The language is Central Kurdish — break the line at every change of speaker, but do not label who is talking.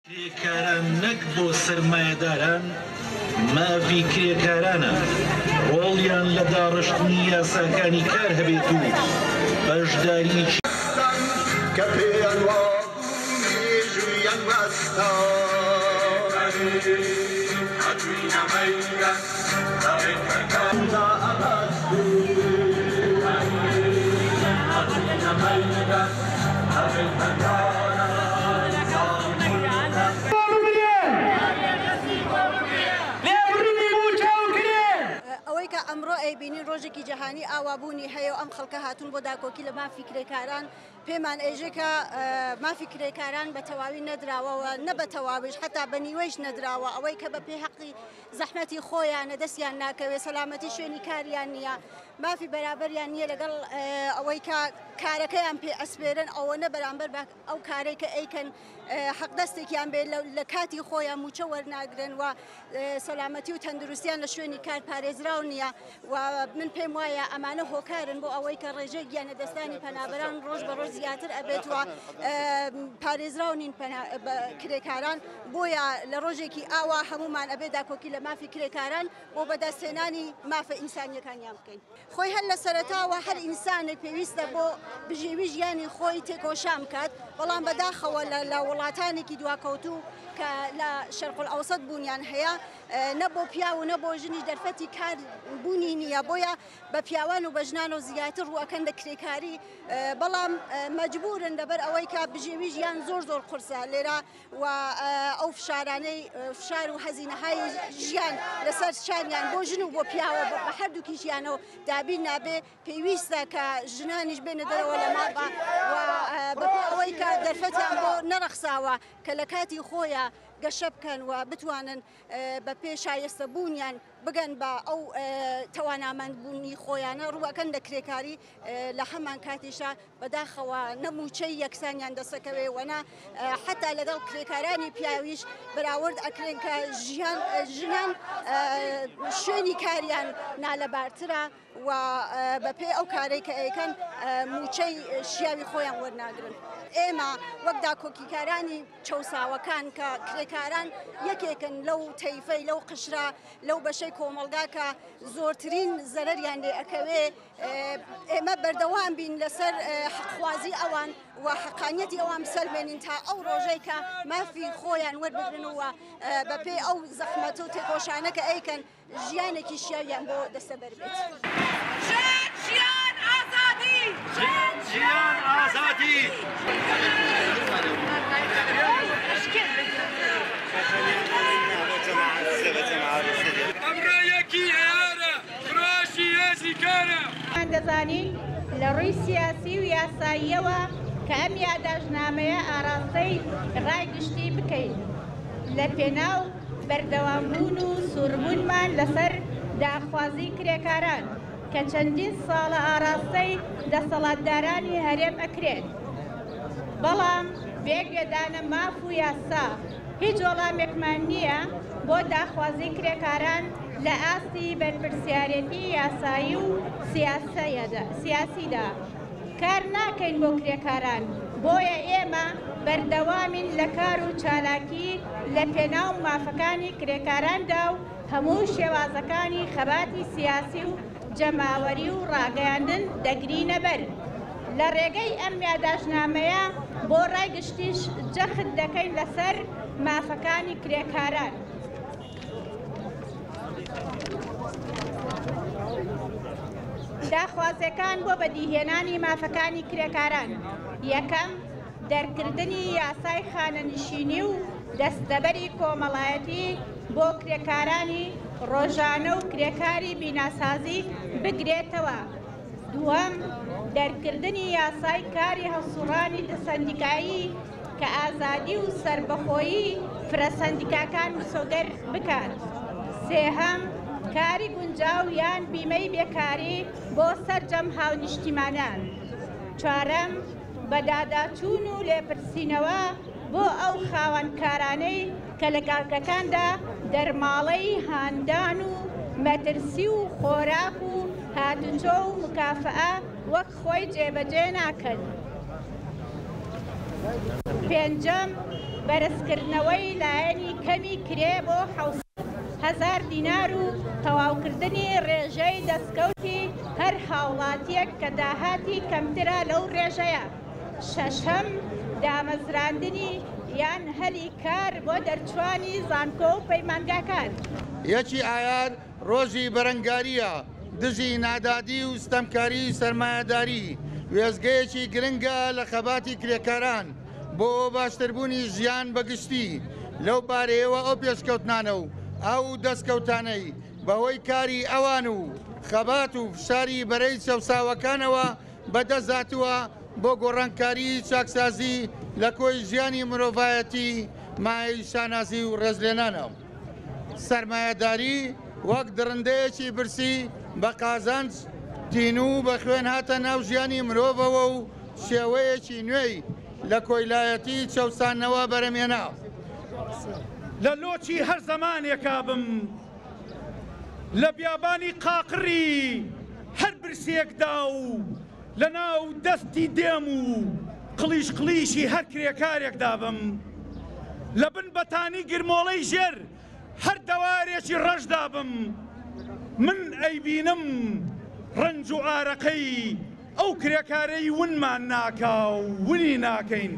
کرێکاران نەک بۆ سەرمایەداران، مافی کرێکارانە ڕۆڵیان لە داڕشتنی یاساکانی کار هەبێت و بەشداریی.
کە پێیان وابوو مێژوویان وەستا.
ئەوەی کە ئەمڕۆ ئەیبینین ڕۆژێکی جیهانی ئاوابوونی هەیە و ئەم خەڵکە هاتوون بۆ داکۆکی لە مافی کرێکاران، پێمان ئێژێ کە مافی کرێکاران بە تەواوی نەدراوە و نە بە تەواویش حەتا بە نیوەیش نەدراوە. ئەوەی کە بە پێی حەقی زەحمەتی خۆیانە دەستیان ناکەوێت، سەلامەتی شوێنی کاریان نییە، مافی بەرابەریان نییە لەگەڵ ئەوەی کە کارەکەیان پێ ئەسپێرن ئەوەنە بەرامبەر بە ئەو کارەی کە ئەیکەن حەقدەستێکیان بێت لە کاتی خۆیان مووچە وەرناگرن و سەلامەتی و تەندروستیان لە شوێنی کار پارێزراو نییە و من پێم وایە ئەمانە هۆکارن بۆ ئەوەی کە ڕێژەی گیانلەدەستدانی پەنابەران ڕۆژ بە ڕۆژ زیاتر ئەبێت و پارێزراو نین کرێکاران، بۆیە لە ڕۆژێکی ئاوا هەموومان ئەبێت داکۆکی لە مافی کرێکاران بۆ بەدەستهێنانی مافە ئینسانیەکانیان بکەین. خۆی هەر لە سەرەتاوە هەر ئینسانێک پێویستە بۆ بژێوی ژیانی خۆی تێکۆشان بکات، بەڵام بەداخەوە لە وڵاتانێکی دواکەوتوو کە لە شەرقولئەوسەت بوونیان هەیە نە بۆ پیاو و نە بۆ ژنیش دەرفەتی کار بوونی نییە، بۆیە بە پیاوان و بە ژنانەوە زیاتر ڕووەکەن لە کرێکاری، بەڵام مەجبورن لەبەر ئەوەی کە بژێوی ژیان زۆر زۆر قورسە لێرە و ئەو فشارانەی فشار و هەزینەهای ژیان لەسەر شانیان بۆ ژن و بۆ پیاوە بە هەردووکیشیانەوە دابین نابێ. پێویستە کە ژنانیش بێنە دەرەوە لە ماڵ و بەپێی ئەوەی کە دەرفەتیان بۆ نەڕەخساوە کە لە کاتی خۆیان گەشە بکەن و بتوانن بە پێ شایستە بوونیان بگەن بە ئەو تەوانامەندبوونی خۆیانە، ڕووەکەن لە کرێکاری. لە هەمان کاتیشا بەداخەوە نە مووچەی یەکسانیان دەسەکەوێ و نە حتا لەگەڵ کرێکارانی پیاویش بەراورد ئەکرێن کە ژیان ژنان شوێنی کاریان نالەبارترە و بەپێی ئەو کارەی کە ئەیکەن مووچەی شیاوی خۆیان وەرناگرن. ئێمە وەک داکۆکیکارانی چەوساوەکان کە کرێکاران یەکێکن لەو تەیفەی لەو قشرە لەو بەشەی کۆمەڵگا کە زۆرترین زەرەریان لێ ئەکەوێ، ئێمە بەردەوام بین لەسەر حەقخوازی ئەوان و حەقانیەتی ئەوان بسەلمێنین تا ئەو ڕۆژەی کە مافی خۆیان وەربگرن و بەپێی ئەو زەحمەت و تێکۆشانە کە ئەیکەن ژیانێکی شیاویان بۆ دەستەبەر بێت.
ژن ژیان ئازادی
ژن ژیان ئازادی.
ئەمڕۆ یەکی ئایارە، فرۆشی هێزی کارە.
دەزانین لە ڕووی سیاسی و یاساییەوە کە ئەم یاداشتنامەیە ئاراستەی ڕای گشتی بکەین لە پێناو بەردەوامبوون و سووربوونمان لەسەر داخوازی کرێکاران کە چەندین ساڵە ئاراستەی دەسەڵاتدارانی هەرێم ئەکرێت بەڵام بێ گوێدانە ماف و یاسا هیچ وەڵامێکمان نییە بۆ داخوازی کرێکاران لە ئاستی بەرپرسیارێتی یاسایی و سیاسیدا کار ناکەین بۆ کرێکاران، بۆیە ئێمە بەردەوامین لە کار و چالاکی لە پێناو مافەکانی کرێکاراندا و هەموو شێوازەکانی خەباتی سیاسی و جەماوەری و ڕاگەیاندن دەگرینە بەر. لە ڕێگەی ئەم یاداشتنامەیە بۆ ڕای گشتیش جەخت دەکەین لەسەر مافەکانی کرێکاران. داخوازیەکان بۆ بەدیهێنانی مافەکانی کرێکاران، یەکەم، دەرکردنی یاسای خانەنشینی و دەستەبەری کۆمەڵایەتی بۆ کرێکارانی ڕۆژانە و کرێکاری بیناسازی بگرێتەوە. دووەم، دەرکردنی یاسای کاری هەڵسوڕانی سەندیکایی کە ئازادی و سەربەخۆیی فرە سەندیکاکان مسۆگەر بکات. سێهەم، کاری گونجاو یان بیمەی بێکاری بۆ سەرجەم هاونیشتیمانان. چوارەم، بەداداچوون و لێپرسینەوە بۆ ئەو خاوەنکارانەی کە لە کارگەکاندا دەرماڵەی هاندان و مەترسی و خۆراک و هاتوچۆ و مکافەئە وەک خۆی جێبەجێ ناکەن. پێنجەم، بەرزکردنەوەی لایەنی کەمی کرێ بۆ 700,000 دینار و تەواوکردنی ڕێژەی دەستکەوتی هەر هاوڵاتییەک کە داهاتی کەمترە لەو ڕێژەیە. شەشەم، دامەزراندنی یان هەلی کار بۆ دەرچووانی زانکۆ و پەیمانگاکان.
یەکی ئایار ڕۆژی بەرەنگارییە دژی نادادی و ستەمکاری سەرمایەداری، وێستگەیەکی گرنگە لە خەباتی کرێکاران بۆ باشتربوونی ژیان بە گشتی، لەو بارەیەوە ئەو پێشکەوتنانە و ئەو دەستکەوتانەی بەهۆی کاری ئەوان و خەبات و فشاری بەرەی چەوساوەکانەوە بەدەست هاتووە بۆ گۆڕانکاری چاکسازی لە کۆی ژیانی مرۆڤایەتی مایەی شانازی و ڕێزلێنانە. سەرمایەداری وەک دڕندەیەکی برسی بە قازانج تینوو بە خوێن هاتە ناو ژیانی مرۆڤەوە و شێوەیەکی نوێی لە کۆیلایەتی چەوساندنەوە بەرەمهێنا.
لە لۆچی هەر زەمانێکا بم، لە بیابانی قاقڕی هەر برسییەکدا و لە ناو دەستی دێم و قڵیش قڵیشی هەر کرێکارێکدا بم، لە بن بەتانی گرمۆڵەی ژێر هەر دەوارێکی ڕەشدا بم، من ئەیبینم ڕەنج و ئارەقەی ئەو کرێکارەی ونمان ناکا و ونی ناکەین.